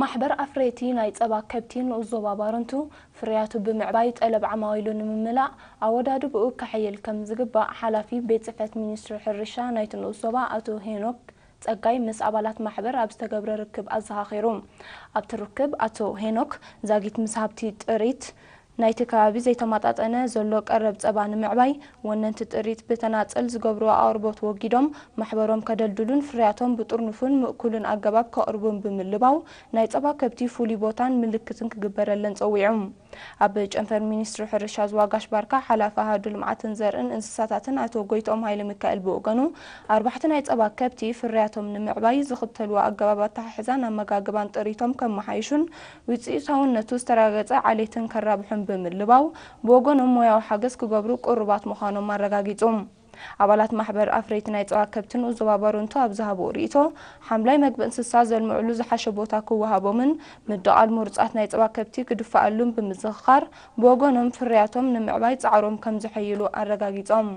ማሕበር ኣፍረይቲ ናይ ጸባ ከብቲ ንኡስ ዞባ ባረንቱ ፍርያቱ ብምዕባይ ጠለብ ዓማዊሉ ንምምላእ ኣወዳድብኡ ከሐይል ከም ዝግባእ ሓላፊ ቤት ጽሕፈት ሚኒስትሪ ሕርሻ ናይቲ ንኡስ ዞባ ኣቶ ሄኖክ ጸጋይ ምስ ኣባላት ማሕበር ኣብ ዝተገብረ ርክብ ኣዘኻኺሩ። ኣብቲ ርክብ ኣቶ ሄኖክ ዛጊት ምስ ሃብቲ ጥሪት ናይቲ ከባቢ ዘይተመጣጠነ ዘሎ ቀረብ ጸባ ንምዕባይ ወነንቲ ጥሪት ብተናጸል ዝገብርዎ ኣቕርቦት ወጊዶም ማሕበሮም ከደልድሉን ፍርያቶም ብጥርኑፉን ምእኩልን ኣገባብ ከቕርቡን ብምልባው ናይ ጸባ ከብቲ ፍሉይ ቦታን ምልክትን ክግበረለን ጸዊዖም። ኣብ ጨንፈር ሚኒስትሪ ሕርሻ ዝዋጋሽ ባርካ ሓላፊ ኣሃዱ ልምዓትን ዘርእን እንስሳታትን ኣቶ ጎይቶም ሃይለ ሚካኤል ብወገኑ ኣርባሕቲ ናይ ጸባ ከብቲ ፍርያቶም ንምዕባይ ዝኽተልዎ ኣገባብ ኣተሓሕዛን ኣመጋግባን ጥሪቶም ከመሓይሹን ውፅኢታውነቱ ዝተረጋገፀ ዓሌትን ከራብሑን ብምልባው ብወገኖም ሞያዊ ሓገዝ ክገብሩ ቅሩባት ምዃኖም ኣረጋጊፁ። ኣባላት ማሕበር ኣፍረይቲ ናይ ፀባ ከብትን ኡዞባ ባረንቱ ኣብ ዝሃብዎ ርእይቶ ሓምላይ መግቢ እንስሳ ዘልምዕሉ ዝሓሸ ቦታ ክወሃቦምን ምድቓል ምሩፃት ናይ ፀባ ከብቲ ክድፈኣሉን ብምዝኽኻር ብወገኖም ፍርያቶም ንምዕባይ ፃዕሮም ከም ዘሐይሉ ኣረጋጊፆም።